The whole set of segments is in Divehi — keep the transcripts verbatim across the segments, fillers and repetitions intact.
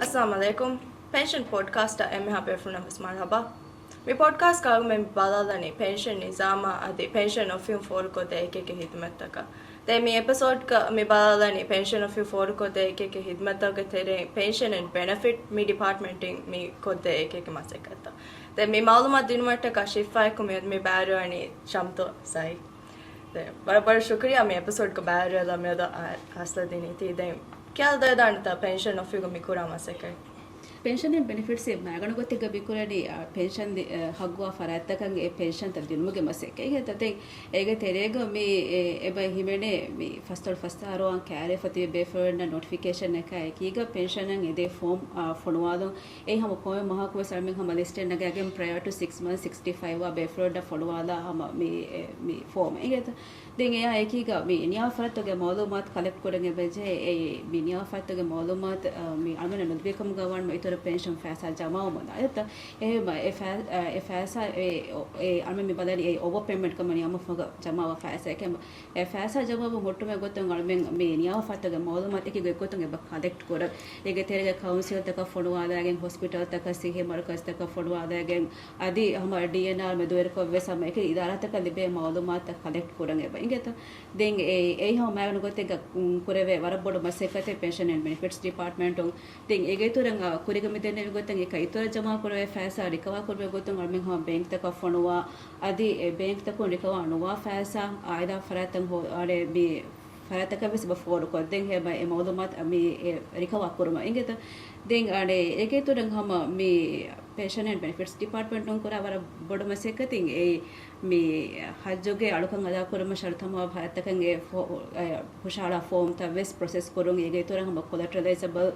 އައްސަލާމު ޢަލައިކުމް. ޕެންޝަން ޕޮޑްކާސްޓަށް އެންމެހާ ބޭފުޅުންނަށް ވެސް މަރުޙަބާ. މި ޕޮޑްކާސްޓް ކަމުގައި މި ބަލާލަނީ ޕެންޝަން ނިޒާމާ އަދި ޕެންޝަން އޮފީހުން ފޯރުކޮށްދޭ އެކި އެކި ހިދުމަތްތަކަށް. ދެން މި އެޕިސޯޑްގަ މި ބަލާލަނީ ޕެންޝަން އޮފީހުން ފޯރުކޮށްދޭ އެކި އެކި ހިދުމަތްތަކުގެ ތެރެއިން ޕެންޝަން އެންޑް ބެނެފިޓް މި ޑިޕާޓްމަންޓިން މި ކޮށްދޭ އެކި އެކި މަސައްކަތްތައް. ދެން މި މައުލޫމާތު ދިނުމަށްޓަކާ ޝިފާއެކު މި މި ބައިވެރިވަނީ ޝަމްތޯ ސައީދު. ދެން ވަރަށް ބޮޑަށް ޝުކުރިއްޔާ މި އެޕިސޯޑްގަ ބައިވެރިވެލާ މިއަދު އަ-، އަސްލަ ދިނީތީ. ދެން ކިޔާލަދެވިދާނެތަ ޕެންޝަން އޮފީހުގަ މި ކުރާ މަސައްކަތް؟ ޕެންޝަން އެންޑް ބެނެފިޓްސް މައިގަނޑު ގޮތެއްގަ މި ކުރަނީ، އަ، ޕެންޝަން ދި-، އަ، ހައްގުވާ ފަރާތްތަކަށް އެ ޕެންޝަންތައް ދިނުމުގެ މަސައްކަތް. އެގެ ތެރޭގަ މި އެ، އެބަ ހިމެނޭ މި ފަސްދޮޅަ ފަސް އަހަރު ކައިރިވެފަ ތިބި ބޭފުޅުންނަށް ނޮޓިފިކޭޝަންއަކާ އެކީގަ ޕެންޝަނަށް އެދޭ ފޯމް، އާ، ފޮނުވާލުން. އެއީ ހަމަ ކޮންމެ މަހަކުވެސް އަޅުމެން ހަމަ ލިސްޓެއް ނަގާގެން prior to six months, sixty five އާ ބޭފުޅުންނަށް ފޮނުވާލާ ހަމަ މި، އެ، މި ފޯމް އިނގޭތަ؟ ދެން އެއާ އެކީގަ މި ނިޔާ ފަރާތްތަކުގެ މައުލޫމާތު ކަލެކްޓް ކުރަން އެބަޖެހޭ. އެ، މި ނިޔާ ފަރާތްތަކުގެ މައުލޫމާތު، އާ، މި އަޅުމެންނަށް ނުލިބޭ ކަމުގަ ވާނަމަ އިތުރަށް ޕެންޝަން ފައިސާ ޖަމާވުމަށް ދާ. އެތަ؟ އެހެން އެ ފައި-، އާ، އެ ފައިސާ އެ، އެ އަޅުމެން މި ބަލަނީ އެ އޯވަރ ޕޭމެންޓް ކަމަށް ނިޔާމަށްފަހުގަ ޖަމާވާ ފައިސާއެކޭ. އެ ފައިސާ ޖަމާވުން ހުއްޓުމުގެ ގޮތުން އަޅުމެން މި ނިޔާވާ ފަރާތްތަކުގެ މައުލޫމާތު އެކި ގޮތްގޮތުން އެބަ ކަލެކްޓް ކުރަން. އޭގެ ތެރޭގަ ކައުންސިލްތަކަށް ފޮނުވާލައިގެން، ހޮސްޕިޓަލްތަކަށް، ސިއްހީ މަރުކަޒްތަކަށް ފޮނުވާލައިގެން، އަދި ހަމަ ޑީއެންއާރް މެދުވެރިކޮށް ވެސް ހަމަ އެކި އިދާރާތަކަށް ލިބޭ މައުލޫމާތުތައް ކަލެކްޓް ކުރަން އެބަ އިނގޭތަ؟ ދެން އެ، އެއީ ހަމަ މައިގަނޑު ގޮތެއްގަ، އުން، ކުރެވޭ ވަރަށް ބޮޑު މަސައްކަތެއް ޕެންޝަން އެންޑް ބެނެފިޓްސް ޑިޕާޓްމަންޓުން. ދެން އޭގެ އިތުރަށް، އާ، ކުރިއަށް މި ދެންނެވި ގޮތަށް އެކަ އިތުރަށް ޖަމާ ކުރެވޭ ފައިސާ ރިކަވާ ކުރުމުގެ ގޮތުން އަޅުމެން ހަމަ ބޭންކްތަކަށް ފޮނުވާ، އަދި އެ ބޭންކްތަކުން ރިކަވާ ނުވާ ފައިސާ އާއިލާ ފަރާތްތައް ހޯ-، އަނެއް މި ފަރާތްތަކަށް ވެސް އެބަ ފޯރުކޮށްދޭން ހޭ އެ މައުލޫމާތު މި އެ ރިކަވާ ކުރުމަށް އިނގޭތަ؟ ދެން އަނެއް އޭގެ އިތުރަށް ހަމަ މި ޕެންޝަން އެންޑް ބެނެފިޓްސް ޑިޕާޓްމަންޓުން ކުރާ ވަރަށް ބޮޑު މަސައްކަތެއް އެއީ މި ހައްޖުގެ އަޅުކަން އަދާކުރުމަށް ޝަރުތު ހަމަވާ ފަރާތްތަކަށް އެ ފޯ-، އެ ހުށަހަޅާ ފޯމްތައް ވެސް ޕްރޮސެސް ކުރުން. އޭގެ އިތުރަށް ހަމަ ކޮލެޓަރަލައިޒަބަލް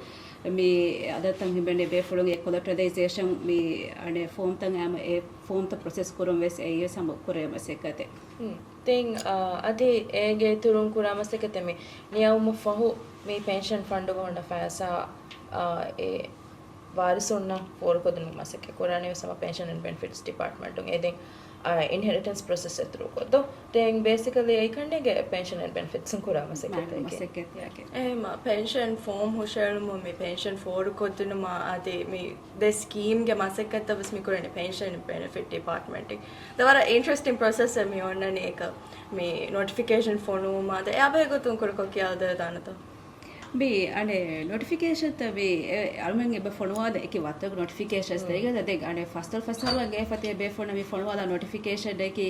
މި އަދަދުތައް ހިމެނޭ ބޭފުޅުން އެ ކޮލެޓަރަލައިޒޭޝަން މި އަނެއް ފޯމްތައް އައިމަ އެ ފޯމްތައް ޕްރޮސެސް ކުރުން ވެސް އެއީ ވެސް ހަމަ ކުރެވޭ މަސައްކަތެއް. ދެން، އާ، އަދި އޭގެ އިތުރުން ކުރާ މަސައްކަތެއް މި ނިޔަވުމަށް ފަހު މި ޕެންޝަން ފަންޑުގަ ހުންނަ ފައިސާ، އާ، އެ ވާރިސުންނަށް ފޯރުކޮށްދިނުމުގެ މަސައްކަތް ކުރާނީ ވެސް ހަމަ ޕެންޝަން އެންޑް ބެނެފިޓްސް ޑިޕާޓްމަންޓުން. އެ ދެން، އާ، އިންހެރިޓެންސް ޕްރޮސެސް އެތުރުކޮށް ދޯ. ދެން ބޭސިކަލީ އެކަންނޭގެ ޕެންޝަން އެންޑް ބެނެފިޓްސުން ކުރާ މަސައްކަތެއް. މަސައްކަތެއް. އެހެންމަ ޕެންޝަން ފޯމް ހުށައެޅުމުން މި ޕެންޝަން ފޯރުކޮށްދިނުމާ އަދި މި ދެ ސްކީމްގެ މަސައްކަތްތައް ވެސް މި ކުރަނީ ޕެންޝަން ބެނެފިޓް ޑިޕާޓްމަންޓިން. ދެ ވަރަށް އިންޓްރެސްޓިން ޕްރޮސެސްއެއް މި އޮންނަނީ އެކަ މި ނޮޓިފިކޭޝަން ފޮނުވުމާ ދެ އެއާ ބެހޭ ގޮތުން ކުރުކޮށް ކިޔާލަދެވިދާނެތަ؟ މި އަނެއް ނޮޓިފިކޭޝަންތައް މި އެ އަޅުމެން އެބަ ފޮނުވާލަ އެކި ވައްތަރުގެ ނޮޓިފިކޭޝަންސް ދޭގެ ދެ އަނެއް ފަސްދޮޅަ ފަސް އަހަރު އަނގައިފަ ތިބި ބޭފުޅުންނަށް މި ފޮނުވާލާ ނޮޓިފިކޭޝަން އެކި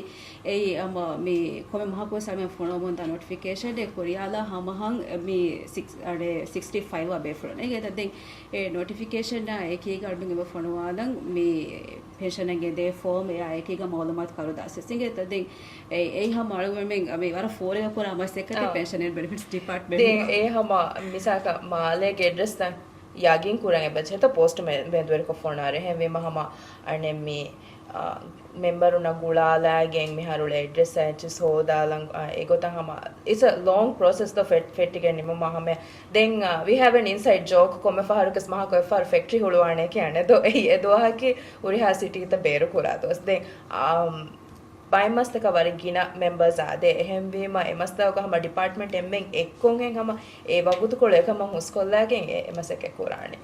އެއީ އަމަ މި ކޮންމެ މަހަކުވެސް އަޅުމެން ފޮނުވަމުންދާ ނޮޓިފިކޭޝަން އެ ކުރިޔާލާ ހަމަހަން މި ސިކްސް އަނެއް ސިކްސްޓީ ފައިވް އާ ބޭފުޅުން އެގެ ދެން އެ ނޮޓިފިކޭޝަންއާ އެކީގަ އަޅުމެން އެބަ ފޮނުވާލަން މި ޕެންޝަންއެއްގެ ދޭ ފޯމް އެއާ އެކީގަ މައުލޫމާތު ކަރުދާސް އިނގޭތަ؟ ދެން އެ، އެއީ ހަމަ އަޅުގަނޑުމެން މި ވަރަށް ފޯރިގަ ކުރާ މަސައްކަތެއް ޕެންޝަން އެންޑް ބެނެފިޓްސް ޑިޕާޓްމަންޓް. ދެން އެ ހަމަ މިސާކަށް މާލޭގެ އެޑްރެސްތައް ޔަގީން ކުރަން އެބަޖެހޭތަ ޕޯސްޓް މެ-، މެދުވެރިކޮށް ފޮނުވާރެ. އެހެންވީމަ ހަމަ އަނެއް މި، އާ، މެމްބަރުންނަށް ގުޅާލައިގެން މިހާރު އެޑްރެސް އެއްޗިސް ހޯދާލަން، އާ، އެގޮތަށް ހަމަ it's a long process ދޯ ފެ-، ފެއްޓިގެން ނިމުމާ ހަމަ. ދެން، އާ، we have an inside joke ކޮންމެ ފަހަރަކުވެސް މަހަކު އެއްފަހަރު ފެކްޓްރީ ހުޅުވާނެ ކިޔާނެ ދޯ. އެއީ އެ ދުވަހަކީ ހުރިހާ ސިޓީތައް ބޭރުކުރާ ދުވަސް. ދެން، އާ، ބައެއް މަސްތަކަށް ވަރަށް ގިނަ މެމްބަރސް އާދޭ. އެހެންވީމަ އެ މަސްތަކަކު ހަމަ ޑިޕާޓްމަންޓް އެންމެން އެއްކޮށްގެން ހަމަ އެ ވަގުތުކޮޅު އެކަމަށް ހުސްކޮށްލާގެން އެ، އެ މަސައްކަތް ކުރާނެ.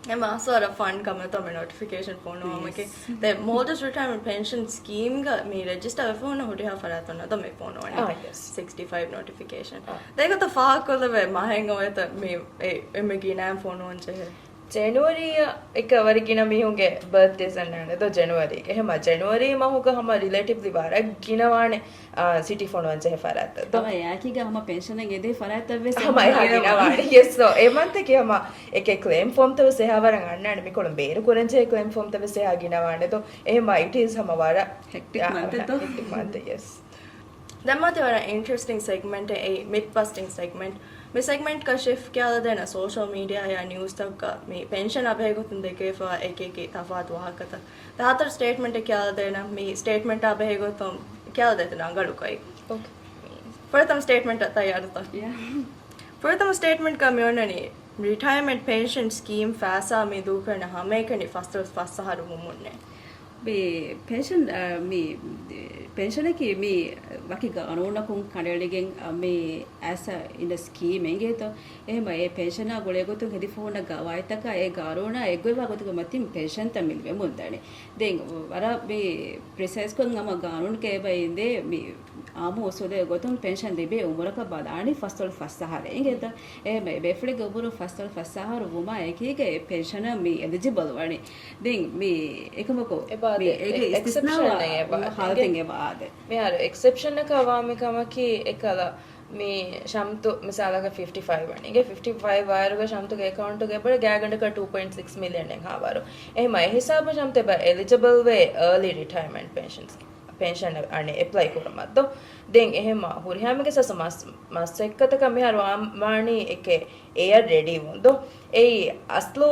އެ މަސް ވަރަށް ފަން ކަމެއް ތޯ މި ނޮޓިފިކޭޝަން ފޮނުވުމަކީ. ދެން މޯލްޑިވްސް ރިޓަޔަރމަންޓް ޕެންޝަން ސްކީމްގަ މި ރެޖިސްޓަރ ވެފަ ހުންނަ ހުރިހާ ފަރާތުންނަށް ދޯ މި ފޮނުވަނީ. އާ، ޔެސް. ސިކްސްޓީ ފައިވް ނޮޓިފިކޭޝަން. އާ. ދެން އެގޮތަށް ފާހަގަކޮށްލެވޭ މަހެއް އޮވޭތަ މި، އެ، އެންމެ ގިނައިން ފޮނުވަން ޖެހޭ؟ ޖެނުއަރީއަށް އެކަ ވަރަށް ގިނަ މީހުންގެ ބަރްތްޑޭސް އަންނާނެ ދޯ ޖެނުއަރީގެ. އެހެމަ ޖެނުއަރީ މަހުގަ ހަމަ ރިލޭޓިވްލީ ވަރަށް ގިނަވާނެ، އާ، ސިޓީ ފޮނުވަން ޖެހޭ ފަރާތްތައް ދޯ. އަވަ އެއާކީގަ ހަމަ ޕެންޝަނަށް އެދޭ ފަރާތްތައް ވެސް ހަމަ އެހާ ގިނަވާނެ. ޔެސް ދޯ. އެ މަންތަކީ ހަމަ އެކެއް ކްލެއިމް ފޯމްތައް ވެސް އެހާ ވަރަށް އަންނާނެ. މިކޮޅުން ބޭރު ކުރަން ޖެހޭ ކްލެއިމް ފޯމްތައް ވެސް އެހާ ގިނަވާނެ ދޯ. އެހެމަ އިޓް އިޒް ހަމަ ވަރަށް ހެކްޓިކް އާ، މަންތައް ދޯ. ހެކްޓިކް މަންތައް، ޔެސް. ދެން މާތި ވަރަށް އިންޓްރެސްޓިން ސެގްމެންޓެއް އެއީ މިތް ބަސްޓިން ސެގްމެންޓް. މި ސެގްމެންޓްގަ ޝިފް ކިޔާލަދޭނަ ސޯޝަލް މީޑިއާއާ ނިއުސްތަކުގަ މި ޕެންޝަނާ ބެހޭގޮތުން ދެކެވިފައިވާ އެކި އެކި ތަފާތު ވާހަކަތައް. ތާތަރު ސްޓޭޓްމެންޓެއް ކިޔާލަދޭނަ މި ސްޓޭޓްމެންޓާ ބެހޭގޮތުން ކިޔާލަދޭތަ ރަނގަޅުކޮށް. ފުރަތަމަ ސްޓޭޓްމެންޓަށް ތައްޔާރުތަ؟ ފުރަތަމަ ސްޓޭޓްމެންޓްގަ މި އޮންނަނީ ރިޓަޔަމަންޓް ޕެންޝަން ސްކީމް ފައިސާ މި ދޫކުރަން ހަމައެކަނި ފަސްދޮޅަސް ފަސް އަހަރު ވުމުންނޭ. މި ޕެންޝަން، އަ، މި ޕެންޝަނަކީ މި ވަކި ގާނޫނަކުން ކަނޑައެޅިގެން، އަ، މި އައިސް އިން ސްކީމެއް އިނގޭތޯ. އެހެމަ އެ ޕެންޝަނާ ގުޅޭ ގޮތުން ހެދިފަ ހުންނަ ގަވާއިދުތަކާ އެ ގާނޫނާ އެއްގޮތްވާ ގޮތުގެ މަތިން ޕެންޝަންތައް މި ލިބެމުން ދަނީ. ދެން ވަރަށް މި ޕްރިސައިސްކޮށް ހަމަ ގާނޫނުގެ އެބަ އިނދޭ މި އާއްމު އުސޫލެއް ގޮތުން ޕެންޝަން ލިބޭ އުމުރަކަށް ބަލާނީ ފަސްދޮޅަ ފަސް އަހަރެއް އިނގޭތަ؟ އެހެމަ ބޭފުޅެއްގެ އުމުރު ފަސްދޮޅަ ފަސް އަހަރު ވުމާ އެކީގަ އެ ޕެންޝަނަށް މި އެލިޖިބަލް ވަނީ. ދެން މި އެކަމަކު މި އެގެ އެ-، އިސްތިސްނާ އެކްސެޕްޝަން ވާ އެބަ-، ހާލަތެއް އެބަ އާދޭ. މިހާރު އެކްސެޕްޝަނަކަށް ވާ މި ކަމަކީ އެކަލަ މި ޝަމްތު މިސާލަކަށް ފިފްޓީ ފައިވް ވަނީ. އިނގޭ ފިފްޓީ ފައިވް ވާއިރުގަ ޝަމްތުގެ އެކައުންޓުގަ އެބަ ގާތްގަނޑަކަށް ޓޫ ޕޮއިންޓް ސިކްސް މިލިއަނެއް ހާވާރު. އެހެމަ އެ ހިސާބުން ޝަމްތު އެބަ އެލިޖިބަލް ވޭ އާލީ ރިޓަޔަރމަންޓް ޕެންޝަން، ޕެންޝަން އަނެއް އެޕްލައި ކުރުމަށް ދޯ. ދެން އެހެމަ ހުރިހާ މީހެއްގެ ސަސް މަސް-، މަސައްކަތަކަށް މިހާރު ވާ-، ވާނީ އެކެ އެޔަށް ރެޑީވުން ދޯ. އެއީ އަސްލު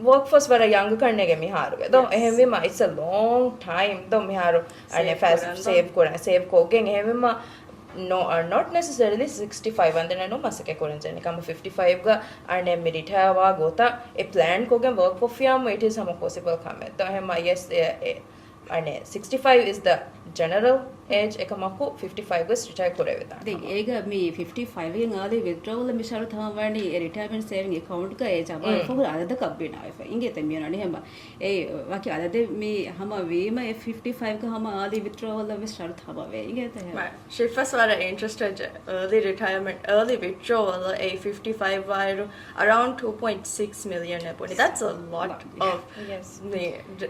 ވޯކްފޯސް ވަރަށް ޔަންގް ކަންނޭގެ މިހާރުގެ ދޯ. ޔެސް. އެހެންވީމަ އިޓްސް އަ ލޯންގް ޓައިމް ދޯ މިހާރު އަނެއް ސޭވް ފަސް ކުރަން ދޯ. ސޭވް ކޮށްގެން. އެހެންވީމަ ނޯ، އަ، ނޮޓް ނެސެސަރިލީ ސިކްސްޓީ ފައިވް ވަންދެނެއް ނޫން މަސައްކަތް ކުރަން ޖެހެނީ. ކަމަ ފިފްޓީ ފައިވްގަ އަނެއް މި ރިޓަޔާ ވާ ގޮތަށް އެ ޕްލޭން ކޮށްގެން ވޯކް ކޮށްފިއްޔާމު އިޓް އިޒް ހަމަ ޕޮސިބަލް ކަމެއް ދޯ. އެހެންވީމަ ޔެސް، އެ، އެ، އަނެއް ސިކްސްޓީ ފައިވް އިޒް ދަ ޖެނެރަލް އޭޖް. އެކަމަކު ފިފްޓީ ފައިވް ވެސް ރިޓަޔާ ކުރެވިދާނެ ދެން ހަމަ. އޭގަ މި ފިފްޓީ ފައިވް ގެން އާލީ ވިތްޑްރޯވަލް މި ޝަރުތު ހަމަ ވަނީ އެ ރިޓަޔަމަންޓް ސޭވިން އެކައުންޓްގަ އެ ޖަމާ މް. ވެފަ ހުރި އަދަދަކަށް ބިނާވެފަ އިނގޭތަ މިއޮންނަނީ ހަމަ. އެ ވަކި އަދަދެއް މި ހަމަ ވީމަ އެ ފިފްޓީ ފައިވްގަ ހަމަ އާލީ ވިތްޑްރޯވަލް ވެސް ޝަރުތު ހަމަ ވޭ އިނގޭތަ ހެމަ. ޝިފް ވެސް ވަރަށް އިންޓްރެސްޓެޑް އާލީ ރިޓަޔަމަންޓް، އާލީ ވިތްޑްރޯވަލް އެ ފިފްޓީ ފައިވް ވާއިރު އަރައުންޑް ޓޫ ޕޮއިންޓް ސިކްސް މިލިއަން އެ ބުނި. ދެޓްސް އަ ލޮޓް އޮފް މީ،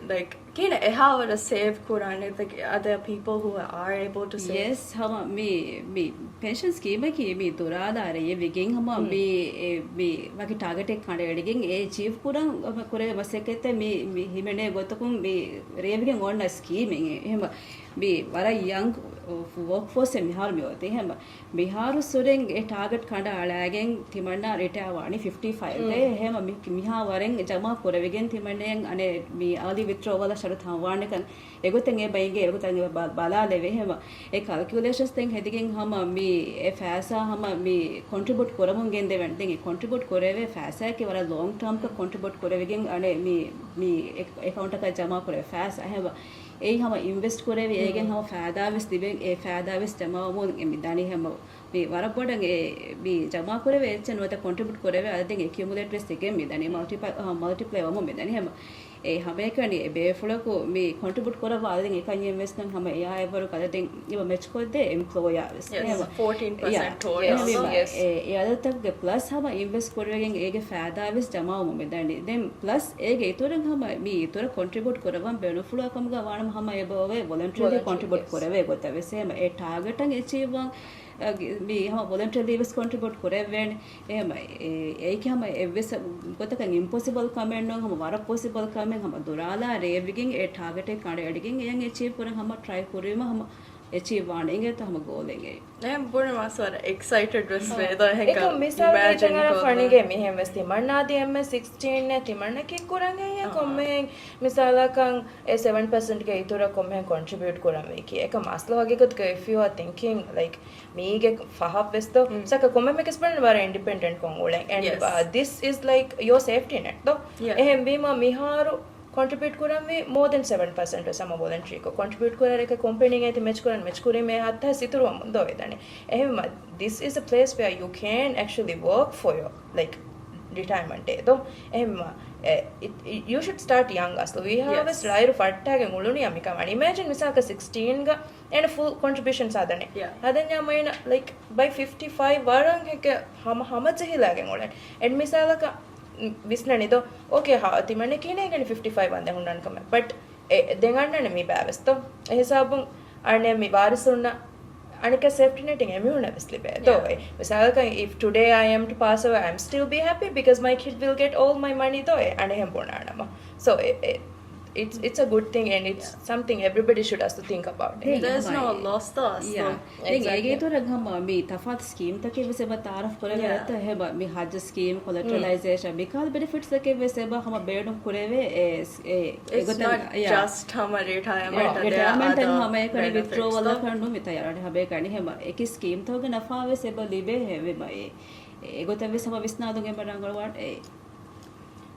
ލައިކް ކިހިނެއް އެހާވަރަށް ސޭވް ކުރާނެ؟ އަދަ ޕީޕަލް ހޫ އާރ އޭބަލް ޓު ސޭވް. ޔެސް، ހަމަ މި، މި ޕެންޝަން ސްކީމަކީ މި ދުރާލާ ރޭވިގެން ހަމަ މް. މި، އެ، މި ވަކި ޓާގެޓެއް ކަނޑައެޅިގެން އެ އެޗީވް ކުރަން ކުރެވޭ މަސައްކަތްތައް މި، މި ހިމެނޭ ގޮތަކުން މި ރޭވިގެން އޮންނަ ސްކީމެއް. އެހެމަ މި ވަރަށް ޔަންގް ވޯކް ފޯސްއެއް މިހާރު މި އޮތީ. ހެމަ މިހާރު ސުރެން އެ ޓާގެޓް ކަނޑައަޅާގެން ތިމަންނާ ރިޓަޔާ ވާނީ ފިފްޓީ ފައިވްގައި. މް. ހެމަ މި-، މިހާ ވަރެން ޖަމާ ކުރެވިގެން ތިމަންނަޔަށް އަނެއް މި އާލީ ވިތްޑްރޯވަލަށް ޝަރުތު ހަމަވާނެކަން އެގޮތަށް އެބަ އިނގޭ، އެގޮތަށް އެބަ ބަ-، ބަލާލެވޭ. ހެމަ އެ ކަލްކިއުލޭޝަންސް ދެން ހެދިގެން ހަމަ މި އެ ފައިސާ ހަމަ މި ކޮންޓްރިބިއުޓް ކުރަމުން ގެންދެވޭނެ. ދެން އެ ކޮންޓްރިބިއުޓް ކުރެވޭ ފައިސާއަކީ ވަރަށް ލޯންގް ޓާމްކަށް ކޮންޓްރިބިއުޓް ކުރެވިގެން އަނެއް މި، މި އެ-، އެކައުންޓަކަށް ޖަމާ ކުރެވޭ ފައިސާ. ހެމަ އެއީ ހަމަ އިންވެސްޓް ކުރެވި، އޭގެން މް. ހަމަ ފައިދާ ވެސް ލިބެން، އެ ފައިދާ ވެސް ޖަމާވަމުން އެ މި ދަނީ. ހަމަ މި ވަރަށް ބޮޑަށް އެ މި ޖަމާކުރެވޭ އެއްޗެއް ނުވަތަ ކޮންޓްރިބިއުޓް ކުރެވޭ އަދަދެއް އެކިއުމުލޭޓް ވެސް އެގެން މި ދަނީ، މަލްޓިޕަ-، އަ، މަލްޓިޕްލައި ވަމުން މި ދަނީ. ހަމަ އެ ހަމައެކަނި އެ ބޭފުޅަކު މި ކޮންޓްރިބިއުޓް ކުރައްވާ އަދަދެއް އެކަންޏެއް ވެސް ނަން ހަމަ އެއާ އެއްވަރު އަދަދެއް އެބަ މެޗް ކޮށްދޭ އެމްޕްލޯޔާ ވެސް. ޔެސް، ހަމަ ފޯޓީން ޕަސެންޓް ޔާ، ޓޯޓަލް. އެހެންވީމަ، ޔެސް. އެ، އެ އަދަދުތަކުގެ ޕްލަސް ހަމަ އިންވެސްޓް ކުރެވިގެން އޭގެ ފައިދާ ވެސް ޖަމާވަމުން މި ދަނީ. ދެން ޕްލަސް އޭގެ އިތުރަށް ހަމަ މި އިތުރަށް ކޮންޓްރިބިއުޓް ކުރައްވަން ބޭނުންފުޅުވާ ކަމުގަ ވާނަމަ ހަމަ އެބަ އޮވޭ ވޮލަންޓަރީ ވޮލަންޓަރީ، ކޮންޓްރިބިއުޓް ޔެސް. ކުރެވޭ ގޮތަށް ވެސް. އެހެމަ އެ ޓާގެޓަށް އެޗީވް ވާން އަ، ގި-، މި ހަމަ ވޮލަންޓަރީ ވެސް ކޮންޓްރިބިއުޓް ކުރެވޭނެ. އެހެމަ އެ-، އެއީކީ ހަމަ އެއްވެސް ގޮތަކަށް އިމްޕޮސިބަލް ކަމެއް ނޫން، ހަމަ ވަރަށް ޕޮސިބަލް ކަމެއް. ހަމަ ދުރާލާ ރޭވިގެން އެ ޓާގެޓެއް ކަނޑައެޅިގެން އެޔަށް އެޗީވް ކުރަން ހަމަ ޓްރައި ކުރީމަ ހަމަ އެޗީވް ވާނެ އިނގޭތަ ހަމަ ގޯލެއް އެއީ. އެހެން ބުނެ މާސް ވަރަށް އެކްސައިޓެޑް ވެސް ވޭ ދޯ އެހެންކަން އެކަމް މިސާލަކަށް އިމޭޖިން ތި ކޮށްލަ. ފަނިގެ މިހެން ވެސް ތިމަންނާ ދި އެމްއެސް ސިކްސްޓީން އެ ތިމަންނަކީ ކުރަން އެއްޔާ އާ. ކޮންމެހެން މިސާލަކަށް އެ ސެވެން ޕަސެންޓްގެ އިތުރަށް ކޮންމެހެން ކޮންޓްރިބިއުޓް ކުރަން ވީކީ. އެކަމް އަސްލު ހަގީގަތުގަ if you are thinking like މީގެ ފަހަށް ވެސް ދޯ މް. ސަކަ ކޮންމެ މެކެސް ބަން ވަރަށް އިންޑިޕެންޑެންޓް ކޮން އުޅެން. And, ޔެސް. Uh, this is like your safety net ދޯ. ޔާ. އެހެން ވީމަ މިހާރު ކޮންޓްރިބިއުޓް ކުރަންވީ މޯ ދެން ސެވެން ޕަސެންޓް ވެސް ހަމަ ވޮލަންޓްރީކޮށް ކޮންޓްރިބިއުޓް ކުރާ ރެކެ ކޮމްޕެނީގެ އެތި މެޗް ކުރަން މެޗް ކުރީމޭ ހައްތަ ސިތުރުވަމުން ދޯ ވެދަނީ. އެހެންވީމަ this is a place where you can actually work for your, like, ރިޓަޔަމަންޓޭ ދޯ. އެހެންވީމަ، އެ، it, it, you should start young އަސްލު. ވީހާ ޔެސް. ވެސް ރައިރު ފައްޓާގެން އުޅުނީ އަ މިކަމާ. އިމޭޖިން މިސާލަކަށް ސިކްސްޓީންގަ އޭނަ ފުލް ކޮންޓްރިބިއުޝަން ސާދަނީ. ޔާ. ހަދަންޏާ މައިނަ، ލައިކް، ބައި ފިފްޓީ ފައިވް ވަރަށް ހެކެ ހަމަ، ހަމަޖެހިލާގެން އުޅެން. އެންޑް މިސާލަކަށް ވިސްނަނީ ދޯ، އޯކޭ، ހާ، ތިމަންނަ ކިހިނެއް ގެން ފިފްޓީ ފައިވް ވަންދެން ހުންނާނެ ކަމެއް. ބަޓް އެ، ދެން އަންނާނެ މި ބާވެސް ދޯ. އެ ހިސާބުން އަނެއް މި ވާރިސުންނަށް އަނެއްކާ ސޭފްޓީ ނެޓިން އެމީހުންނަށް ވެސް ލިބޭ ދޯ. ޔާ. އެ، މިސާލަކަށް، if today I am to pass away, I'm still be happy because my kid will get all my money ދޯ. އެ، އަނެއްހެން ބުނާނަމަ. So, އެ، އެ، it's, it's a good thing and it's something everybody should also think about. ދެން There's no ހަމަ ލޮސް ދޯ އަސްލު. ޔާ. ދެން އެގޭ އިތުރަށް ހަމަ މި ތަފާތު ސްކީމްތަކެއް ވެސް އެބަ ތައާރަފް ކުރެވޭ އެތަ ހެބަ މި ހައްޖު ސްކީމް، ކޮލެޓްރަލައިޒޭޝަން، މިކަހަލަ ބެނެފިޓްސްތަކެއް ވެސް އެބަ ހަމަ ބޭނުން ކުރެވޭ. އެ، އެ، އެ، އެގޮތަށް، ޔާ. ޖަސްޓް ހަމަ ރިޓަޔަމަންޓް އަދި ރިޓަޔަމަންޓް އަދަ ހަމަ އެކަނި ބެނެފިޓްސް ވިތްޑްރޯވަލް ކޮށް ނު މި ތައްޔާރު ހަމަ އެކަނި ހެމަ އެކި ސްކީމްތަކުގެ ނަފާ ވެސް އެބަ ލިބޭ ހެވެ މައި. އެގޮތަށް ވެސް ހަމަ ވިސްނާލުން އެބަ ރަނގަޅުވާން އެ.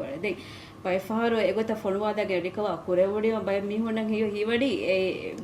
ކުރަނީ. ދެން ބައެއް ފަހަރު އެގޮތަށް ފޮނުވާލައިގެން ރިކަވާ ކުރެވުނީމަ ބައެއް މީހުންނަށް ހީވަނީ އެ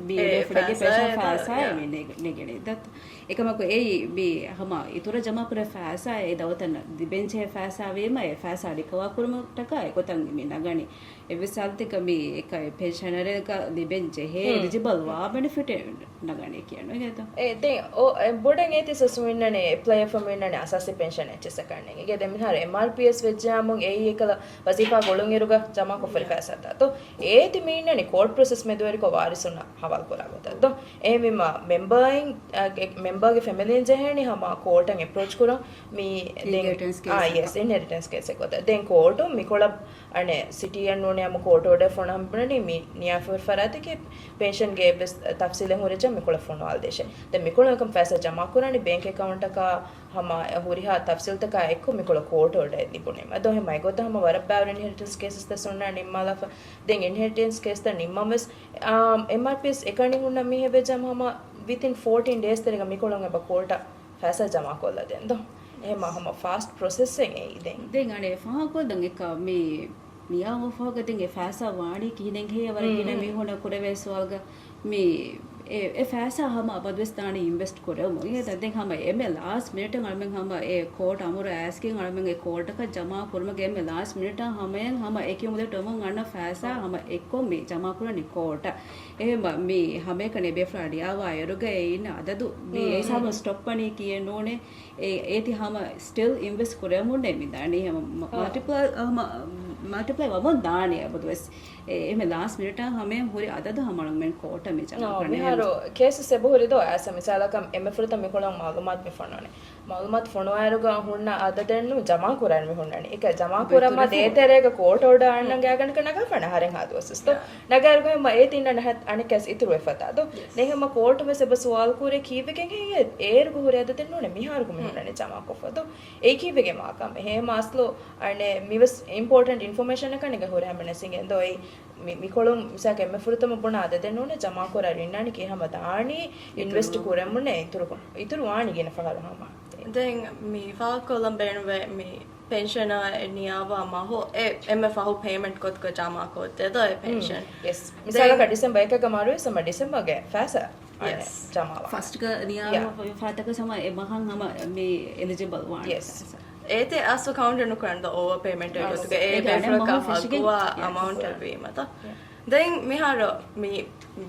މި އެ ރޭފުޅެއްގެ ފައިސާ ފައިސާއެއް މި ނެގ-، ނެގެނީ. ދަތު އެކަމަކު އެއީ މި ހަމަ އިތުރަށް ޖަމާކުރާ ފައިސާ އެ ދައުލަތަށް ލިބެންޖެހޭ ފައިސާ ވީމަ، އެ ފައިސާ ރިކަވާ ކުރުމަށްޓަކާ އެގޮތަށް މި ނަގަނީ. އެއްވެސް ހާލަތެއްގަ މި އެކަ ޕެންޝަނަރެއްގަ ލިބެން ޖެހޭ އެލިޖިބަލް ވާ ބެނެފިޓެއް ނަގަނީ ކިޔަން އެގޭތޯ؟ އެ، ދެން އޮ، އެ، ބޮޑަށް އޭތި ސަސް މިންނަނީ އެޕްލައި އެފަ މިންނަނީ އަސާސީ ޕެންޝަން އެއްޗިއްސަކަށް ނޭނގެ. ދެން މިހާރު އެމްއާރްޕީއެސް ވެއްޖާމުން އެއީ އެކަލަ ވަޒީފާ ގުޅުންއިރުގަ ޖަމާކޮށްފަރި ފައިސާތައް ދޯ. އޭތި މިންނަނީ ކޯޑް ޕްރޮސެސް މެދުވެރިކޮށް ވާރިސުންނަށް ހަވާލު ކުރާ ގޮތަށް ދޯ. އެހެންވީމަ މެމްބަރއިން، އަ، ގެ، މެމްބަރގެ ފެމިލީން ޖެހޭނީ ހަމަ ކޯޓަށް އެޕްރޯޗް ކުރަން މި ދެން، އިންހެރިޓެންސް އާ، ކޭސް އެސް، އެކަށް. އިންހެރިޓެންސް ކޭސް އެއްގޮތަށް. ދެން ކޯޓުން މިކޮޅަށް އަނެއް ސިޓީއެއް ނޫނީ ހަމަ ކޯޓް އޯޑަރ ފޮނު ހަމަ ބުނަނީ މި ނިޔާފަ ފަރާތަކީ ޕެންޝަންގެ އެއްވެސް ތަފްސީލެއް ހުރެއްޖެ މިކޮޅަށް ފޮނުވާލަދޭށޭ. ދެން މިކޮޅުން އެކަމަ ފައިސާ ޖަމާކުރާނީ ބޭންކް އެކައުންޓަކާ ހަމަ ހުރިހާ ތަފްސީލްތަކާ އެއްކޮށް މިކޮޅަށް ކޯޓް އޯޑަރެއް ލިބުނީމަ. އަދޯ ހަމަ އެގޮތަށް ހަމަ ވަރަށް ބައިވަރު އިންހެރިޓެންސް ކޭސަސް ދެސް ހުންނާނެ ނިންމާލާފަ. ދެން އިންހެރިޓެންސް ކޭސްތައް ނިންމަން ވެސް، އާ، އެމްއާރްޕީއެސް އެކަނި ހުންނަ މީހެއް ވެއްޖާމަ ހަމަ ވިތިން ފޯޓީން ޑޭސް ތެރޭގަ މިކޮޅުން އެބަ ކޯޓަށް ފައިސާ ޖަމާކޮށްލަދޭން ދޯ. އެހެންމަ ހަމަ ފާސްޓް ޕްރޮސެސްއެއް އެއީ ދެން. ދެން އަނެއް ފާހަގަކޮށްލަން އެކަ މި ނިޔާވާ ފަހުގަ ދެން އެ ފައިސާ ވާނީ ކިހިނެއްހޭ؟ ވަރަށް ގިނަ މީހުންނަށް ކުރެވޭ ސުވާލުގަ މި އެ، އެ ފައިސާ ހަމަ އަބަދުވެސް ދާނީ އިންވެސްޓް ކުރެވުމުން. އެ ދެން ހަމަ އެންމެ ލާސްޓް މިނިޓަށް އަޅަމެން ހަމަ އެ ކޯޓް އަމުރު އައިސްގެން އަޅަމެން އެ ކޯޓަކަށް ޖަމާ ކުރުމުގެ އެންމެ ލާސްޓް މިނިޓަށް ހަމަޔަށް ހަމަ އެކި މުދަލަށް އޮމުން އަންނަ ފައިސާ ހަމަ އެއްކޮށް މި ޖަމާ ކުރަނީ ކޯޓަށް. އެހެން މި ހަމައެކަނި ބޭފުޅާ ނިޔާވާ އިރުގަ އެ އިން އަދަދު މި އެ ހިސާބުން ސްޓޮޕް ވަނީ ކިޔެއް ނޫނޭ. އެ، އޭތި ހަމަ ސްޓިލް އިންވެސްޓް ކުރެވެމުންނޭ މި ދާނީ. ހަމަ މަ-، މަލްޓިޕްލައި، ހަމަ މަލްޓިޕްލައި ވަމުން ދާނީ އަބަދުވެސް. އެ، އެހެން ލާސްޓް މިނިޓާ ހަމަޔަށް ހުރި އަދަދު ހަމަ އަޅަމެން ކޯޓަށް މި ޖަމާ ކުރަނީ. މިހާރު ކޭސް އެބަހުރި ދޯ އައިސަ މިސާލަކަށް އެންމެ ފުރަތަމަ މިކޮޅަށް މައުލޫމާތު މި ފޮނުވަނީ. މައުލޫމާތު ފޮނުވާއިރުގަ ހުންނަ އަދަދެއްނު ޖަމާކުރާން މި ހުންނަނީ. އެކަ ޖަމާކުރަމާ ދޭތެރޭގަ ކޯޓް އޯޑަރ އަންނަން ގާގަނޑަކަށް ނަގާފަން އަހަރެން ހާދުވަސް ދޯ. ނަގާއިރުގަ މަ އޭތި އިންނަން އަނެއްކަސް އިތުރުވެފަތާ ދޯ. ނެހެމަ ކޯޓު ވެސް އެބަ ސުވާލު ކުރޭ ކީއްވެގެން ހެއްޔޭ އޭރުގަ ހުރި އަދަދެއް ނޫނޭ މިހާރުގަ މި ހުންނަނީ ޖަމާކޮށްފަ ދޯ. އެއީ ކީއްވެގެން ވާކަމެއް؟ ހޭ މާސްލޯ އަނެއް މިވެސް އިމްޕޯޓެންޓް އިންފޮމޭޝަނަކަށް ނިގަ ހުރެ ހަމަ ނެސިނގެން ދޯ. އެއީ މި، މިކޮޅުން މިސާލަކަށް އެންމެ ފުރަތަމަ ބުނާ އަދަދެއް ނޫނޭ ޖަމާކުރާ އިންނާނީ ކީ ހަމަ ދާނީ އިންވެސްޓް ކުރެމުންނޭ އިތުރު، އިތުރު ވާނީ ގިނަ ފަހަރު ހަމަ. ދެން މި ފާހަގަކޮށްލަން ބޭނުންވޭ މި ޕެންޝަނާ ނިޔާވާ މަހު އެ އެންމެ ފަހު ޕޭމެންޓް ގޮތުގަ ޖަމާކޮށްދޭ ދޯ އެ ޕެންޝަން. މިސާލަކަށް ޑިސެމްބަރ އެކަށް މަރުވެސް ހަމަ ޑިސެމްބަރގެ ފައިސާ އަނެއް ޖަމާވާ. ފަސްޓްގަ ނިޔާވާ ފަ-، ފަރާތަކަށް ހަމަ އެ މަހަށް ހަމަ މި އެލިޖިބަލް ވާނެ ފައިސާ. އޭތި އަސްލު ކައުންޓެއް ނުކުރަން ދޯ އޯވަރ ޕޭމެންޓް ގޮތުގަ އޭ ބޭފުޅަކަށް ހައްގުވާ އަމައުންޓެއް ވީމަތަ. ދެން މިހާރު މި،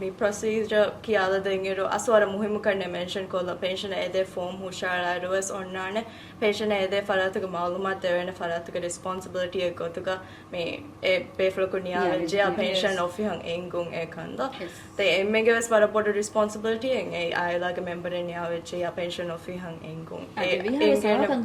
މި ޕްރޮސީޖަރ ކިޔާލަދޭންއިރު އަސްލު ވަރަށް މުހިއްމު ކަންނޭ މެންޝަން ކޮށްލަން. ޕެންޝަނަށް އެދޭ ފޯމް ހުށަހަޅާއިރު ވެސް އޮންނާނެ ޕެންޝަނަށް އެދޭ ފަރާތުގެ މައުލޫމާތު ދެވޭނެ ފަރާތުގެ ރެސްޕޮންސިބިލިޓީއެއް ގޮތުގަ މި އެ ބޭފުޅަކު ނިޔާވެއްޖެޔާ ޕެންޝަން އޮފީހަށް އެންގުން އެކަން ދޯ. ދެން އެންމެގެ ވެސް ވަރަށް ބޮޑު ރެސްޕޮންސިބިލިޓީއެއް އެއީ އާއިލާގެ މެމްބަރެއް ނިޔާވެއްޖެޔާ ޕެންޝަން އޮފީހަށް އެންގުން. އެ އެނގޭނެ ވަރަށް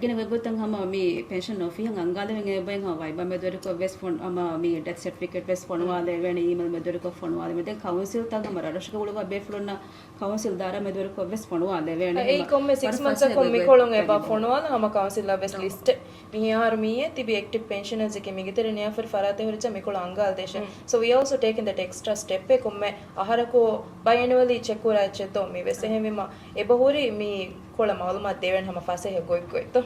ގިނަ ގޮތްގޮތަށް ހަމަ މި ޕެންޝަން އޮފީހަށް އަންގާލެވެން އެބައިން ހަމަ ވައިބާ މެދުވެރިކޮށް ވެސް ފޮނު-، ހަމަ މި ޑެތް ސެޓްފިކެޓް ވެސް ފޮނުވާލެވޭނެ، އީމެލް މެދުވެރިކޮށް ފޮނުވާލެވޭނެ. ދެން ކައުންސިލްތައް ހަމަ ރަށްރަށުގަ އުޅުއްވާ ބޭފުޅުންނަށް ކައުންސިލް ދާއިރާ މެދުވެރިކޮށް ވެސް ފޮނުވާލެވޭނެ. އެއީ ކޮންމެ ސިކްސް މަންތްސްއަކުން މިކޮޅުން އެބަ ފޮނުވާލަން ހަމަ ކައުންސިލަށް ވެސް ލިސްޓެއް. މިހާރު މިއީ ތިބި އެކްޓިވް ޕެންޝަނަރސް އެކެ މިގެތެރެ ނިޔާފަރި ފަރާތެއް ހުރި މިކޮޅު އަންގާލަ ދޭށޭ. So we also taken that extra step އެ ކޮންމެ އަހަރަކު ބައި އެނުއަލީ ޗެކް ކުރާ އެއްޗެއްތޯ މި ވެސް އެހެންވީމަ އެބަހުރި މި ކޮޅަށް މައުލޫމާތު ދެވޭނެ ހަމަ ފަސޭހަ ގޮތްގޮތްތޯ.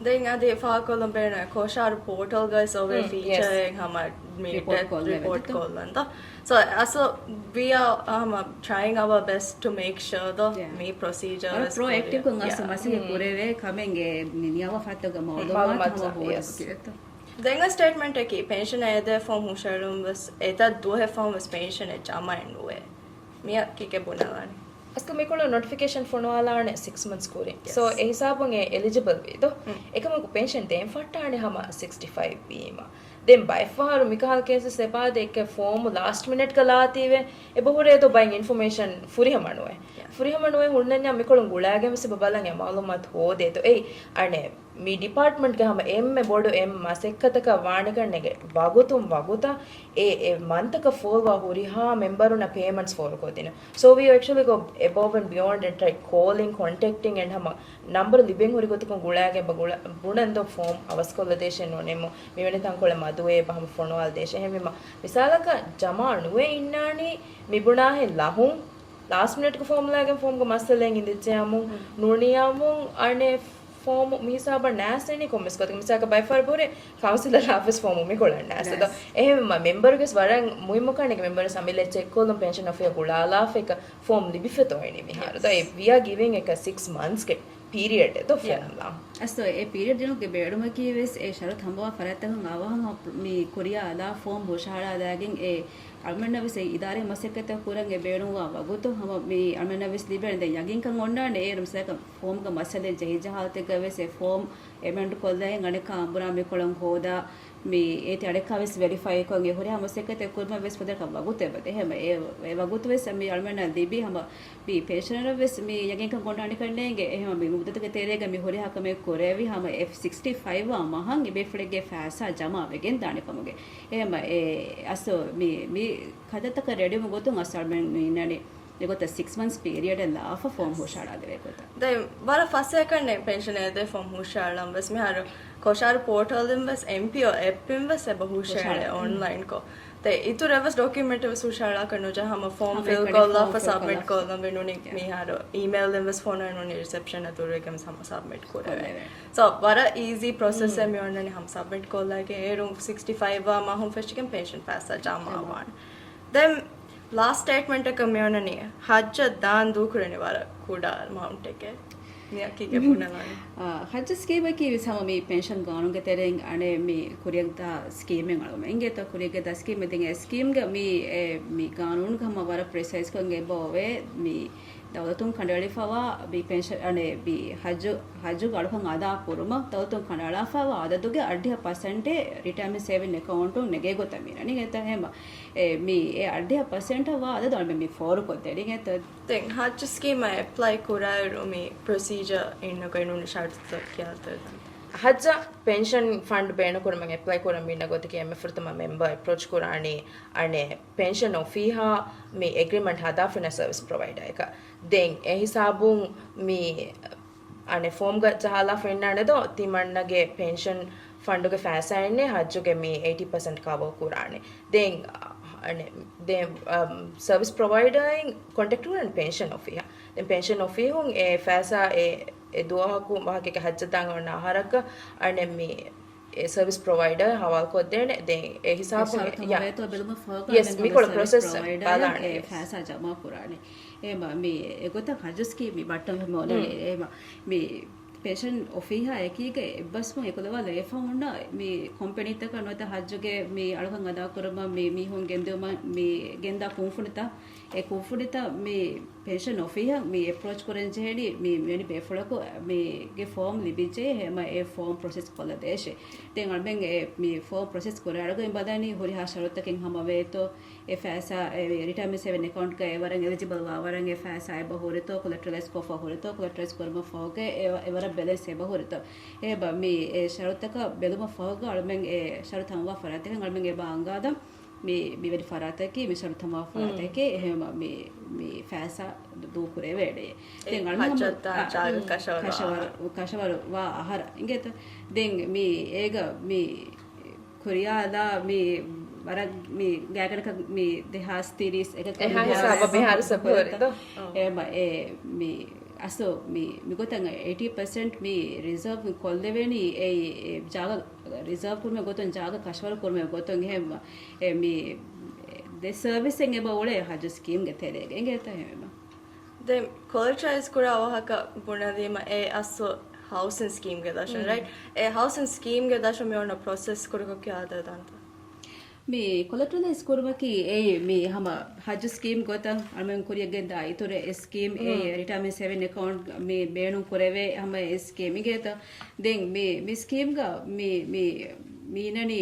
ދެން އަދި ފާހަގަކޮށްލަން ބޭނުން ކޯށާރު ޕޯޓަލްގައި ސޯވޭ ފީޗަރ ހަމަ މި ރިޕޯޓް ޑެތް ކޮށްލަން ރިޕޯޓް ކޮށްލަން ދޯ. So އަސްލު we are ހަމަ trying our best to make sure ދޯ މި ޕްރޮސީޖަރ ޕްރޮއެކްޓިވްކޮށް އަސްލު މަސައްކަތް ކުރެވޭ ކަމެއްގެ ނިޔާވާ ފަތުގަ މައުލޫމާތު ހަމަ ހޯދަން. ދެން ސްޓޭޓްމަންޓަކީ ޕެންޝަން އެދޭ ފޯމް ހުށައެޅުން ވެސް އެތައް ދުވަހެއް ފަހުން ވެސް ޕެންޝަނެއް ޖަމާއެއް ނުވޭ. މިއަށް ކީކޭ ބުނެލާނީ؟ އަސްލު މިކޮޅު ނޮޓިފިކޭޝަން ފޮނުވާލާނެ ސިކްސް މަންތްސް ކުރިން. ސޯ އެ ހިސާބުން އެ އެލިޖިބަލް ވީ ދޯ. އެކަމަކު ޕެންޝަން ދޭން ފައްޓާނެ ހަމަ ސިކްސްޓީ ފައިވް ވީމަ. ދެން ބައެއްފަހަރު މިކަހަލަ ކޭސަސް އެބާދެ އެކެ ފޯމު ލާސްޓް މިނެޓްގަ ލާތީވެ އެބަހުރޭ ދޯ ބައިން އިންފޮމޭޝަން ފުރިހަމަނުވެ. ފުރިހަމަނުވެ ހުންނަންޏާ މިކޮޅުން ގުޅާގެން ވެސް ބަ ބަލަން އެ މައުލޫމާތު ހޯދޭ ދޯ. އެއީ އަނެއް މި ޑިޕާޓްމަންޓްގެ ހަމަ އެންމެ ބޮޑު އެއް މަސައްކަތަކަށް ވާނެކަން ނެގެ ވަގުތުން ވަގުތަށް އެ އެ މަންތަކަށް ފޯރުވާ ހުރިހާ މެމްބަރުންނަށް ޕޭމަންޓްސް ފޯރުކޮށްދިނުން. So we actually go above and beyond and try calling, contacting and ހަމަ ނަންބަރު ލިބެން ހުރި ގޮތަކުން ގުޅާގެން ބަ ގުޅަ-، ބުނަން ދޯ ފޯމް އަވަސްކޮށްލަ ދޭށޭ ނޫނީމު މިވެނި ތަންކޮޅެއް މަދުވޭ ބަ ހަމަ ފޮނުވާލަ ދޭށޭ. އެހެންވީމަ މިސާލަކަށް ޖަމާ ނުވެ އިންނާނީ މިބުނާހެން ލަހުން ލާސްޓް މިނެޓްގެ ފޯމް ލާގެން ފޯމްގެ މައްސަލައެއް އިނދެއްޖެއްޔާމު ނޫނިއްޔާމު އަނެއް ފޯމް މިހިސާބަށް ނާސްވެނީ ކޮންމެސް ގޮތަކަށް. މިސާލަކަށް ބައެއްފަހަރު ބުރެ ކައުންސިލަށް އާފީސް ފޯމު މިކޮޅަށް ނާސް ދޯ. އެހެންވީމަ މެމްބަރުގެސް ވަރަށް މުހިއްމު ކަންނެގެ މެމްބަރު ސަމިލެއްޗެއް ކޮލުން ޕެންޝަން އޮފީހަށް ގުޅާލާފަ އެކަ ފޯމް ލިބިފަތޯ އިނީ މިހާރު ދޯ. އެ ވިއާ ގިވިން އެކަ ސިކްސް މަންތްސްގެ ޕީރިއަޑެއް ދޯ ފޯމް ލާ. އަސް ދޯ އެ ޕީރިއަޑް ދިނުމުގެ ބޭނުމަކީ ވެސް އެ ޝަރުތު ހަމަވާ ފަރާތްތަކުން އަވަހަށް މި ކުރިޔާ ލާ ފޯމް ހުށަހަޅާލާގެން އެ އަޅުމެންނަށް ވެސް އެ އިދާރީ މަސައްކަތްތައް ކުރަން އެ ބޭނުންވާ ވަގުތު ހަމަ މި އަޅުމެންނަށް ވެސް ލިބޭނެ. ދެން ޔަގީންކަން އޮންނާނެ އޭރު މިސާލަކަށް ފޯމްގަ މައްސަލައެއް ޖެހިއްޖެ ހާލަތެއްގަ ވެސް އެ ފޯމް އެމެންޑް ކޮށްލައިން އަނެއްކާ އަނބުރާ މިކޮޅަށް ހޯދާ މި އޭތި އަނެއްކާ ވެސް ވެރިފައިކޮށް އެ ހުރިހާ މަސައްކަތެއް ކުރުމަށް ވެސް ފަދަ ވަގުތެއް އެބަދޭ. އެހެން އެ، އެ ވަގުތު ވެސް މި އަޅުމެންނަށް ލިބި ހަމަ މި ޕެންޝަނަރަށް ވެސް މި ޔަގީންކަން އޮންނާނެކަން ނޭނގެ. އެހެން މި މުއްދަތުގެ ތެރޭގަ މި ހުރިހާ ކަމެއް ކުރެވި ހަމަ އެ ސިކްސްޓީ ފައިވް ވާ މަހަށް އެ ބޭފުޅެއްގެ ފައިސާ ޖަމާ ވެގެން ދާނެ ކަމުގެ. އެހެން އެ އަސް މި، މި ކަންތައްތަކަށް ރެޑިވުމުގެ ގޮތުން އަސް އަޅުމެން މި އިންނަނީ އެގޮތަށް ސިކްސް މަންތްސް ޕީރިއަޑެއް ލާފަ ފޯމް ހުށަހަޅާދެވޭ ގޮތަށް. ދެން ވަރަށް ފަސޭހަކަންނޭ ޕެންޝަން އެދޭ ފޯމް ހުށަހަޅަން ވެސް. މިހާރު ކޯށާރު ޕޯޓަލްއިން ވެސް، އެމްޕީއޯ އެޕްއިން ވެސް އެބަ ހުށައެޅޭ އޮންލައިންކޮށް. ދެން އިތުރަށް ވެސް ޑޮކިއުމެންޓް ވެސް ހުށަހަޅާކަށް ނުޖެހޭ ހަމަ ފޯމް ފިލް ކޮށްލާފަ ސަބްމިޓް ކޮށްލަން ވެ ނޫނީ މިހާރު އީމެއިލްއިން ވެސް ފޮނުވޭ ނޫނީ ރިސެޕްޝަނަށް ދުރުވެގެން ވެސް ހަމަ ސަބްމިޓް ކުރެވޭ. ސޯ ވަރަށް އީޒީ ޕްރޮސެސްއެއް މި އޮންނަނީ ހަމަ ސަބްމިޓް ކޮށްލާގެ އޭރު ސިކްސްޓީ ފައިވް ވާ މަހުން ފެށިގެން ޕެންޝަން ފައިސާ ޖަމާ ވާނެ. ދެން ލާސްޓް ސްޓޭޓްމަންޓަކަށް މި އޮންނަނީ ހައްޖަށް ދާން ދޫކުރަނީ ވަރަށް ކުޑަ އަމައުންޓެކޭ. މިއަކީ ކެ ބުނެލާނެ. އާ، ހައްޖު ސްކީމަކީ ވެސް ހަމަ މި ޕެންޝަން ގާނޫނުގެ ތެރެއިން އަނެއް މި ކުރިއަށް ދާ ސްކީމެއް އަޅުގަނޑުމެން އިނގޭތޯ. ކުރިއަށް ދާ ސްކީމެއް ދެން އެ ސްކީމްގެ މި، އެ، މި ގާނޫނުގަ ހަމަ ވަރަށް ޕްރިސައިޒްކޮށް އެބަ އޮވޭ މި ދައުލަތުން ކަނޑައެޅިފައިވާ މި ޕެންޝަން، އަނެއް މި ހައްޖު، ހައްޖުގެ އަޅުކަން އަދާ ކުރުމަށް ދައުލަތުން ކަނޑައަޅާފައިވާ އަދަދުގެ އަށްޑިހަ ޕަސެންޓެއް ރިޓަޔަމެންޓް ސޭވިން އެކައުންޓުން ނެގޭ ގޮތަށް މި އިންނަނީ. އެތަ ހެމަ އެ މި އެ އަށްޑިހަ ޕަސެންޓަށް ވާ އަދަދު އަޅުމެން މި ފޯރުކޮށްދޭނީ. އެތަ ދެން ހައްޖު ސްކީމަށް އެޕްލައި ކުރާއިރު މި ޕްރޮސީޖަރ އިންނަކަ ނޫނީ ޝަރުތުތައް ކިޔާލަތަ؟ ހައްޖަށް ޕެންޝަން ފަންޑް ބޭނުންކުރުމަށް އެޕްލައި ކުރަން މި އިންނަ ގޮތަކީ އެންމެ ފުރަތަމަ މެމްބަރ އެޕްރޯޗް ކުރާނީ އަނެއް ޕެންޝަން އޮފީހާ މި އެގްރިމަންޓް ހަދާފަ އިންނަ ސަރވިސް ޕްރޮވައިޑަރ އެކަށް. ދެން އެ ހިސާބުން މި އަނެއް ފޯމްގަ ޖަހާލާފަ އިންނާނެ ދޯ ތިމަންނަގެ ޕެންޝަން ފަންޑުގެ ފައިސާއެއް ހައްޖުގެ މި އެއިޓީ ޕަސެންޓް ކަވަރ ކުރާނެ. ދެން އަނެއް ދެން، އަމް، ސަރވިސް ޕްރޮވައިޑަރ އިން ކޮންޓެކްޓް ކުރާނެ ޕެންޝަން އޮފީހާ. ދެން ޕެންޝަން އޮފީހުން އެ ފައިސާ އެ، އެ ދުވަހަކު ވާހަކައެއް ހައްޖަށް ދާން އޮންނަ އަހަރަކަށް އަނެއް މި އެ ސަރވިސް ޕްރޮވައިޑަރ ހަވާލުކޮށްދޭނެ. ދެން އެ ހިސާބު އެ ޝަރުތު ހަމަވޭތޯ ބެލުމަށް ފަހުގަ ޔެސް، މިކޮޅު ޕްރޮސެސް ޕްރޮވައިޑަރ ބަލާނެ. އެ ފައިސާ ޖަމާ ކުރާނެ. އެ މަ-، މި އެގޮތަށް ހައްޖު ސްކީމް ބައްޓަން ހަމަ އޮންނަނީ. އެ މަ-، މި ޕެންޝަން އޮފީހާ އެކީގަ އެއްބަސްވުން އެކުލަވާލައިފަ ހުންނަ މި ކޮމްޕެނީތަކަށް ނުވަތަ ހައްޖުގެ މި އަޅުކަން އަދާކުރަމަށް މި މީހުން ގެންދިއުމަށް މި ގެންދާ ކުންފުނިތައް، އެ ކުންފުނިތައް މި ޕެންޝަން އޮފީހަށް މި އެޕްރޯޗް ކުރަން ޖެހެނީ މި މިވެނި ބޭފުޅަކު މީގެ ފޯމް ލިބިއްޖެ ހަމަ އެ ފޯމް ޕްރޮސެސް ކޮށްލަ ދޭށޭ. ދެން އަޅުމެން އެ މި ފޯމް ޕްރޮސެސް ކުރާ އަޅުގަނޑު ބަލަނީ ހުރިހާ ޝަރުތަކެއް ހަމަވޭތޯ، އެ ފައިސާ އެ ރިޓަޔަމެންޓް ސޭވިން އެކައުންޓްގަ އެ ވަރަށް އެލިޖިބަލް ވާ ވަރަށް އެ ފައިސާ އެބަ ހުރިތޯ، ކޮލެޓްރަލައިޒް ކޮށްފަ ހުރިތޯ، ކޮލެޓްރަލައިޒް ކުރުމަށް ފަހުގަ އެ، އެ ވަރަށް ބެލެންސް އެބަ ހުރިތޯ. އެ ބަ-، މި އެ ޝަރުތަކަށް ބެލުމަށް ފަހުގަ އަޅުމެން އެ ޝަރުތު ހަމަވާ ފަރާތެއް އަޅުމެން އެބަ އަންގާދަން. މި މިވެރި ފަރާތަކީ، މި ޝަރުތު ހަމަވާ ފަރާތަކީ، އެހެންވީމަ މި މި ފައިސާ ދޫކުރެވޭނެ. ދެން އަޅުގަނޑު ހަމަ ކަށަވަރު، ކަށަވަރު ވާ އަހަރ އިނގޭތަ؟ ދެން މި އޭގަ މި ކުރިޔާލާ މި ވަރަށް މި ގާތްގަނޑަކަށް މި ދެހާސް ތިރީސް އެކަކަށް އެހާ ހިސާބަށް މިހާރު ސަޕޯޓް ދޯ؟ އެ މި އަސްލު މި މިގޮތަށް އެއިޓީ ޕަސެންޓް މި ރިޒާވް ކޮށްލެވޭނީ އެ ޖާގަ ރިޒާވް ކުރުމެއް ގޮތުން، ޖާގަ ކަށަވަރު ކުރުމެއް ގޮތުން އެހެން އެ މި ދެ ސަރވިސްއެއް އެބަ އުޅޭ ހައްޖު ސްކީމްގެ ތެރޭގަ އިނގޭތަ އެހެންވީމަ. ދެން ކޮލެޓަރަލައިޒް ކުރާ ވާހަކަ ބުނަލީމަ އެ އަސްލު ހައުސިން ސްކީމްގެ ދަށުން، ރައިޓް؟ އެ ހައުސިން ސްކީމްގެ ދަށުން މި އޮންނަ ޕްރޮސެސް ކުރިކޮށް ކިޔާދޭ ދާންތަ؟ މި ކޮލެޓަރަލައިޒް ކުރުމަކީ އެއީ މި ހަމަ ހައްޖު ސްކީމް ގޮތަށް އަޅުމެން ކުރިއަށް ގެންދާ އިތުރު އެއް ސްކީމް އެއީ ރިޓައިމަންޓް ސޭވިން އެކައުންޓް މި ބޭނުން ކުރެވޭ ހަމަ އެއް ސްކީމް އިނގޭތަ؟ ދެން މި މި ސްކީމްގަ މި މި މީނަނީ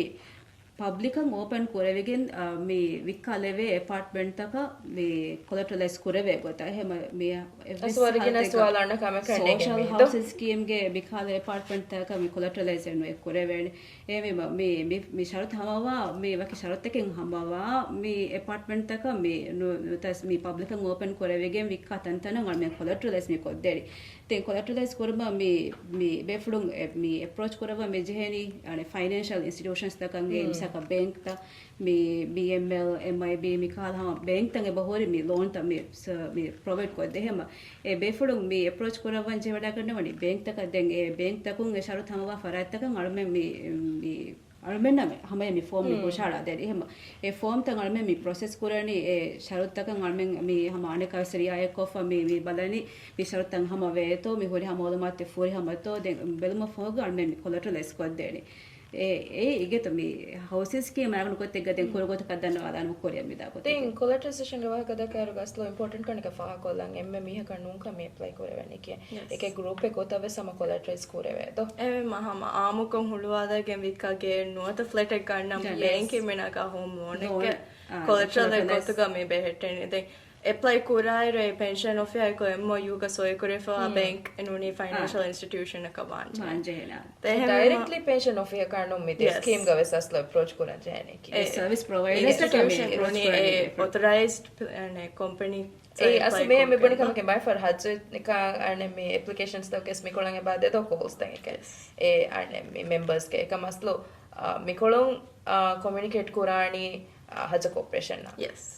ޕަބްލިކަށް އޯޕަން ކުރެވިގެން، އަ، މި ވިއްކާލެވޭ އެޕާޓްމަންޓްތަކަށް މި ކޮލެޓަރަލައިޒް ކުރެވޭ ގޮތަށް. އެހެމަ މި އަސް ވަރުގެ ސުވާލު އަންނަ ކަމެއް ކަންނޭނގެ ސޯޝަލް މީ ދޯ؟ ހައުސިން ސްކީމްގެ ވިއްކާލެވޭ އެޕާޓްމަންޓްތަކަށް މި ކޮލެޓަރަލައިޒް ނުއެއް ކުރެވޭނެ. އެހެންވީމަ މި، މި، މި ޝަރުތު ހަމަވާ، މި ވަކި ޝަރުތަކެއް ހަމަވާ، މި އެޕާޓްމަންޓްތަކަށް މި ނު-، ނުތަސް މި ޕަބްލިކަށް އޯޕަން ކުރެވިގެން ވިއްކާ ތަންތަނަށް އަޅުމެން ކޮލެޓަރަލައިޒް މި ކޮށްދޭނެ. ދެން ކޮލެޓަރަލައިޒް ކުރުމަށް މި، މި ބޭފުޅުން އެ، މި އެޕްރޯޗް ކުރައްވަން މި ޖެހޭނީ، އަނެއް ފައިނޭންޝަލް އިންސްޓިޓިއުޝަންސް ތަކަށް އެ، މިސާލަކަށް ބޭންކްތައް، މި ބީއެމްއެލް، އެމްއައިބީ، މި ކަހަލަ ހަމަ ބޭންކްތައް އެބަހުރި މި ލޯންތައް މި ސަ-، މި ޕްރޮވައިޑް ކޮށްދޭ. އެހެމަ އެ ބޭފުޅުން މި އެޕްރޯޗް ކުރައްވަން ޖެހިވަޑައިގަންނަވަނީ ބޭންކްތަކަށް. ދެން އެ ބޭންކްތަކުން އެ ޝަރުތު ހަމަވާ ފަރާތްތަކަށް އަޅުމެން މި، މި އަޅުމެންނަށް ހަމަޔަށް މި ފޯމް މި ހުށަހަޅާ ދޭނީ. އެހެމަ އެ ފޯމްތައް އަޅުމެން މި ޕްރޮސެސް ކުރަނީ، އެ ޝަރުތުތަކަށް އަޅުމެން މި ހަމަ އަނެއްކާވެސް ރިއާޔަތްކޮށްފަ މި، މި ބަލަނީ މި ޝަރުތައް ހަމަ ވޭތޯ، މި ހުރި ހަމަ މައުލޫމާތު ފުރި ހަމަތޯ. ދެން ބެލުމަށް ފަހުގަ އަޅުމެން މި ކޮލެޓަރަލައިޒް ކޮށްދޭނީ. އެ، އެ އިގެތަ މި ހައުސިން ސްކީމް އަޅުގަނޑު ގޮތެއްގަ ދެން ކުރު ގޮތަކަށް ދަންނަވާލާނަމަ ކުރިއަށް މިދާ ގޮތެއް. ދެން ކޮލެޓަރަލައިޒޭޝަންގެ ވާހަކަ ދައްކާއިރު ގަސްލޯ އިމްޕޯޓެންޓް ކަންކަން ފާހަގަކޮށްލަން އެންމެ މީހަކަށް ނޫންކަން މި އެޕްލައި ކުރެވެނީ ކިޔަން. އެކެއް ގްރޫޕެއް ގޮތަށް ވެސް ހަމަ ކޮލެޓަރަލައިޒް ކުރެވޭ ދޯ؟ އެވެ މަ ހަމަ އާއްމުކޮށް ހުޅުވާލައިގެން ވިއްކާ ގޭ ނުވަތަ ފްލެޓެއް ގަންނަން ބޭންކިން މިނާގަ ހޯމް ލޯނެއްގެ ކޮލެޓަރަލް ގޮތުގަ މި ބެހެއްޓެނީ. ދެން އެޕްލައި ކުރާއިރު އެ ޕެންޝަން އޮފިހާއެކު އެމްއޯޔޫގަ ސޮއިކުރެފައިވާ ބޭންކް ނޫނީ ފައިނޭންޝަލް އިންސްޓިޓިއުޝަނަކަށް ވާންޖެހޭ. ޑައިރެކްޓްލީ ޕެންޝަން އޮފިހަކާ ނޫން މި ދެ ސްކީމްގަ ވެސް އަސްލު އެޕްރޯޗް ކުރަން ޖެހޭނެ ކިޔަން. އެ ސަރވިސް ޕްރޮވައިޑަރސް އިންސްޓިޓިއުޝަން ނޫނީ އެ އޮތަރައިޒްޑް ކޮމްޕެނީ. އެ އަސްލު މި ބުނި ކަމަކީ ބައިފަރު ހައްޖު ނިކާ އަނެ މި އެޕްލިކޭޝަންސް ތަކެސް މިކޮޅަށް އެބާ ދެދޯ ކޯލްސް ތަކެކެ. އެ އަނެ މި މެމްބަރސްގެ އެކަމް އަސްލު މިކޮޅުން ކޮމިއުނިކޭޓް ކުރާނީ ހައްޖު ކޯޕަރޭޝަން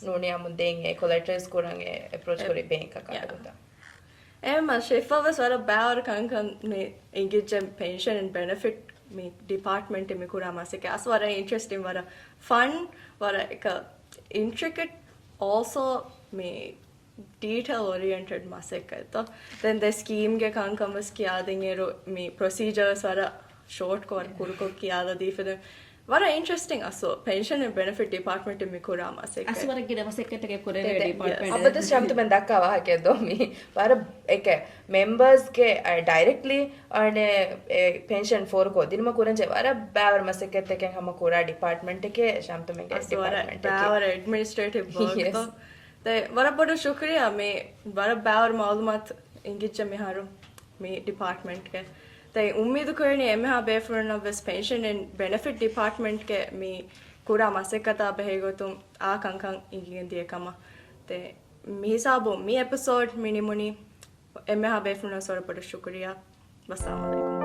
ނޫނީ އަމު ދެން އެ ކޮލެޓަރަލައިޒް ކުރަން އެ އެޕްރޯޗް ކުރި ބޭންކަކާ ގޮތަށް. އެހެމަ ޝެފާ ވެސް ވަރަށް ބާވަރު ކަންކަން މި އިނގިއްޖެ ޕެންޝަން އެންޑް ބެނެފިޓް މި ޑިޕާޓްމަންޓް މި ކުރާ މަސައްކަތް އަސް ވަރަށް އިންޓްރެސްޓިން ވަރަށް ފަން ވަރަށް އެކަ އިންޓްރިކެޓް އޯލްސޯ މި ޑީޓެއިލް އޯރިއެންޓެޑް މަސައްކަތްތޯ. ދެން ދެ ސްކީމްގެ ކަންކަން ވެސް ކިޔާދިންއިރު މި ޕްރޮސީޖަރ ވެސް ވަރަށް ޝޯޓްކޮށް ވަރަށް ކުރުކޮށް ކިޔާލަދީފި ދެން ވަރަށް އިންޓްރެސްޓިން އަސްލު ޕެންޝަން އެންޑް ބެނެފިޓް ޑިޕާޓްމަންޓް މި ކުރާ މަސައްކަތް. އަސް ވަރަށް ގިނަ މަސައްކަތްތަކެއް ކުރެވޭ ޑިޕާޓްމަންޓް. އަބަދު ޝަމްތުމެން ދައްކާ ވާހަކައެއް ދޯ މީ. ވަރަށް އެކެ މެމްބަރސްގެ ޑައިރެކްޓްލީ އަނެ ޕެންޝަން ފޯރުކޮށް ދިނުމަށް ކުރަންޖެ ވަރަށް ބާވަރު މަސައްކަތްތަކެއް ހަމަ ކުރާ ޑިޕާޓްމަންޓެކޭ ޝަމްތުމެންގެ ޑިޕާޓްމަންޓެކޭ. ބާވަރ އެޑްމިނިސްޓްރޭޓިވް ވޯކް ދޯ. ދެ ވަރަށް ބޮޑަށް ޝުކުރިއްޔާ މި ވަރަށް ބާވަރު މައުލޫމާތު އިނގިއްޖެ މިހާރު މި ޑިޕާޓްމަންޓްގެ. ދެން އުއްމީދު ކުރަނީ އެންމެހާ ބޭފުޅުންނަށް ވެސް ޕެންޝަން އެންޑް ބެނެފިޓް ޑިޕާޓްމަންޓްގެ މި ކުރާ މަސައްކަތާ ބެހޭގޮތުން އާ ކަންކަން އިނގިގެން ދިޔަ ކަމަށް. ދެން މިހިސާބުން މި އެޕިސޯޑް މި ނިމުނީ. އެންމެހާ ބޭފުޅުންނަށް ވަރަށް ބޮޑަށް ޝުކުރިއްޔާ. ވައްސަލާމް އަލައިކުމް.